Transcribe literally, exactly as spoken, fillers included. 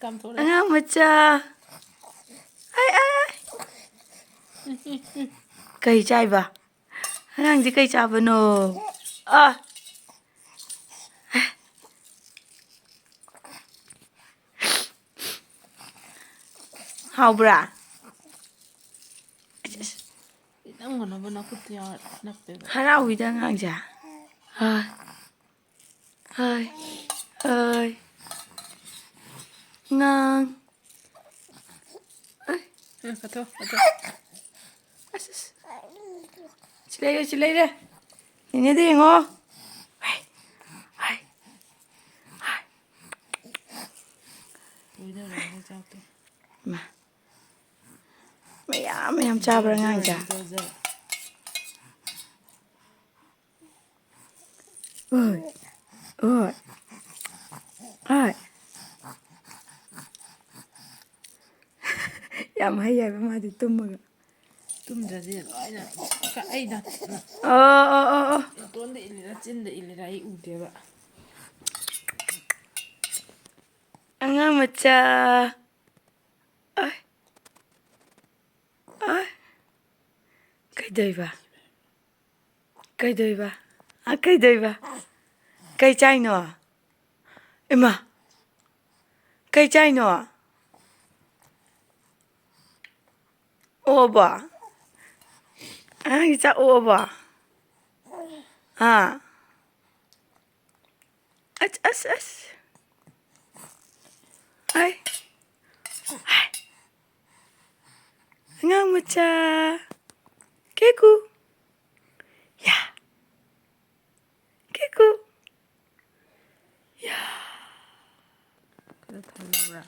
ꯀꯥꯝꯊꯣꯔꯛꯑꯦ꯫ ꯑꯉꯥꯡ ꯃꯆꯥ꯫ ꯑꯥꯏ, ꯑꯥꯏ, ꯑꯥꯏ꯫ ꯀꯩ ꯆꯥꯏꯕ? ꯑꯉꯥꯡꯁꯦ ꯀꯩ ꯆꯥꯕꯅꯣ? ꯑ꯫ ꯍꯥꯎꯕ꯭ꯔꯥ? ꯈꯤꯇꯪ ꯃꯅꯕ ꯅꯈꯨꯠꯇ ꯌꯥꯎꯔ ꯅꯞꯄꯦꯕ꯫ ꯍꯔꯥꯎꯋꯤꯗ ꯑꯉꯥꯡꯁꯦ꯫ ꯍꯣꯏ꯫ ꯍꯣꯏ꯫ ꯍꯣꯏ꯫ ꯉꯥꯡ꯫ ꯑꯩ꯫ ꯎꯝ, ꯀꯠꯊꯣꯛ, ꯀꯠꯊꯣꯛ꯫ ꯑꯁ, ꯑꯁ꯫ ꯁꯤ ꯂꯩꯔꯦ, ꯁꯤ ꯂꯩꯔꯦ꯫ ꯅꯦꯅꯦꯗ ꯌꯦꯡꯉꯣ꯫ ꯍꯥꯏ꯫ ꯍꯥꯏ꯫ ꯍꯥꯏ꯫ ꯂꯣꯏꯗꯧꯔꯦ ꯆꯥꯛꯇꯣ꯫ ꯃꯥ꯫ ꯃꯌꯥꯝ ꯃꯌꯥꯝ ꯆꯥꯕ꯭ꯔꯥ ꯑꯉꯥꯡꯁꯦ? ꯖꯔ, ꯖꯔ꯫ ꯍꯣꯏ꯫ ꯍꯣꯏ꯫ ꯍꯣꯏ꯫ ꯌꯥꯝ ꯍꯩ ꯍꯥꯏꯕ ꯃꯥꯗꯤ ꯇꯨꯝꯃꯒ꯫ ꯇꯨꯝꯗ꯭ꯔꯗꯤ ꯂꯣꯏꯅ ꯀꯛꯑꯩꯗ꯫ ꯑꯣ, ꯑꯣ, ꯑꯣ, ꯑꯣ꯫ ꯅꯥꯇꯣꯟꯗ ꯏꯜꯂꯤꯔꯥ, ꯆꯤꯟꯗ ꯏꯜꯂꯤꯔꯥ ꯑꯩ ꯎꯗꯦꯕ꯫ ꯑꯉꯥꯡ ꯃꯆꯥ꯫ ꯑꯥꯏ꯫ ꯑꯥꯏ꯫ ꯀꯩꯗꯧꯏꯕ? ꯀꯩꯗꯧꯏꯕ? ꯑ, ꯀꯩꯗꯧꯏꯕ? ꯀꯩ ꯆꯥꯏꯅꯣ? ꯏꯃꯥ! ꯀꯩ ꯆꯥꯏꯅꯣ? ꯑꯣꯛꯑꯕꯣ? ꯑꯉꯥꯡꯒꯤ ꯆꯥꯛ ꯑꯣꯛꯑꯕꯣ? ꯑꯥ꯫ ꯑꯁ, ꯑꯁ, ꯑꯁ꯫ ꯍꯥꯏ꯫ ꯍꯥꯏ꯫ ꯑꯉꯥꯡ ꯃꯆꯥ꯫ ꯀꯦꯀꯨ꯫ ꯌꯥ꯫ ꯀꯦꯀꯨ꯫ ꯌꯥ꯫ ꯈꯔ ꯊꯜꯂꯕ꯭ꯔꯥ?